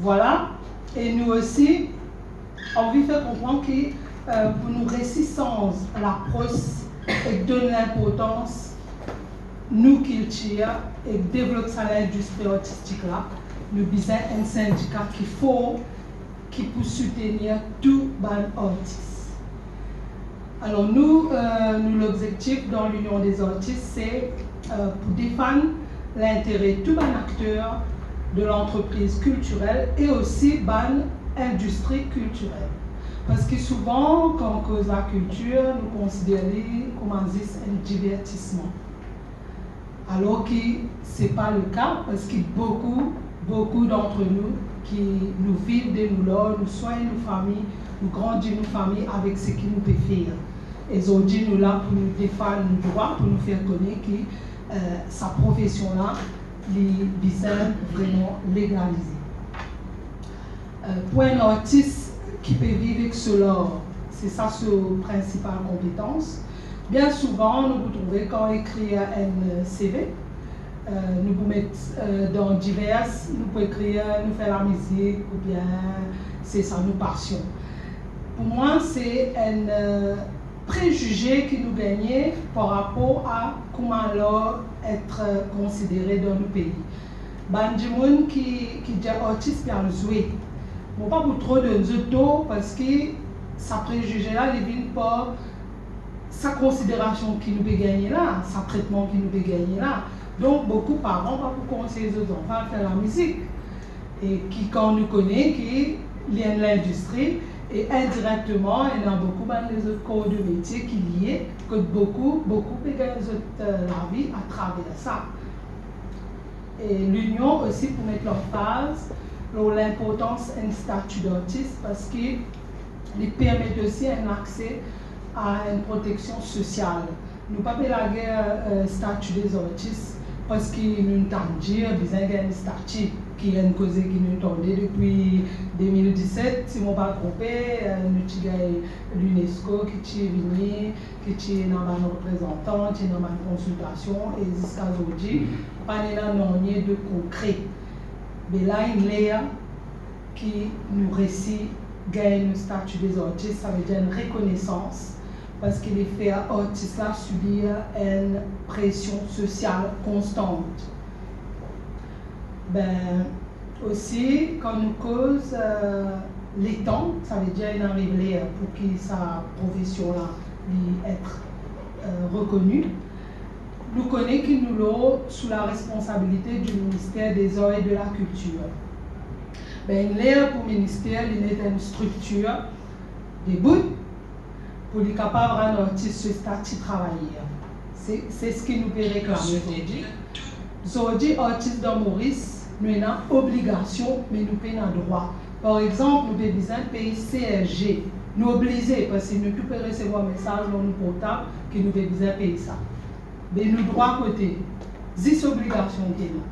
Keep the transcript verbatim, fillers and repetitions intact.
Vwala, e nou osi anvi fer konpran ki, euh, pou nou resi sanz lapros ek donn linportans nou kiltir ek devlop sa lindistri artistik la, nou bizin enn sindika ki for, ki pou soutenir tou bann artis. Alor nou, euh, nou lobzektif dan Linion dé Zartis, se, euh, pou defann lintere tou bann akter de lantrepriz kiltirel e osi bann indistri kiltirel. Parski souvan, kan nou koz lakiltir, nou konsider li kouma zis enn divertisman. Alor ki se pa le ka, parski boukou, boukou dantre nou ki nou viv de nou lar, nou swagn nou fami, nou grandi nou fami avek seki nou pe fer. E zordi nou la pou nou defann nou drwa, pou nou fer kone ki, euh, sa profesion la, li bizin vreman legalize. Euh, pou enn artis ki pe viv ek so lar, se sa so prinsipal konpetans. Bien souvan, nou pou trouve kan nou ekrir enn, euh, C V, euh, nou pou met, euh, dan divers, nou pou ekrir, nou fer lamizik, oubien se sa nou pasion. Pou mwa, se enn, euh, prezize ki nou gagne par rapor a kouma lar et konsidere dan nou pei. Bann dimoun ki, ki dir artis pe al zwe. Mo pa pou tro donn zot tor, parski sa prezize la, li vinn par sa konsiderasion ki nou pe gagne la, sa tretman ki nou pe gagne la. Donk, boukou paran pa pou konsey zot zanfan al fer lamizik. E ki kan nou kone ki li enn lindistri, e indirekteman, ena boukou bann lezot kor de metie ki lie, kot boukou, boukou pe gagn zot, euh, lavi atraver sa. E Linion osi pou met lanfaz lor linportans enn stati d'artis, parski li permet osi enn akse a enn proteksion sosial. Nou pa pe lager, euh, stati dé zartis, parski nou tann dir bizin gagn stati, ki enn koze ki nou tande depi de mil diset, si mo pa tronpe, euh, nou ti gagn l'UNESCO ki ti vini, ki ti ena bann reprezantan, ti ena bann konsiltasion, e ziska zordi, Mhm. pa ena nanye de konkre. Me la, inn ler ki nou resi gagn nou stati dé zartis, savedir enn rekonesans, parski li fer artis la sibir enn presion sosial konstan. Be, osi, kan nou koz, euh, letan, savedir inn ariv ler pou ki sa profesion la li et, euh, rekoni. Nou kone ki nou lor sou laresponsabilite di Minister dé Zar e de la Kiltir. Be, inn ler pou minister li met enn striktir debout pou li kapav rann artis so stati travayer. Se, se seki nou pe reklame zordi. Zordi, artis dan Moris, nou ena obligasion, me nou pena drwa. Par exanp, nou pe bizin pey C S G. Nou oblize, parski nou tou pe resevwar mesaz lor nou portab ki nou pe bizin pey sa. Me nou drwa kote? Zis obligasion ki ena.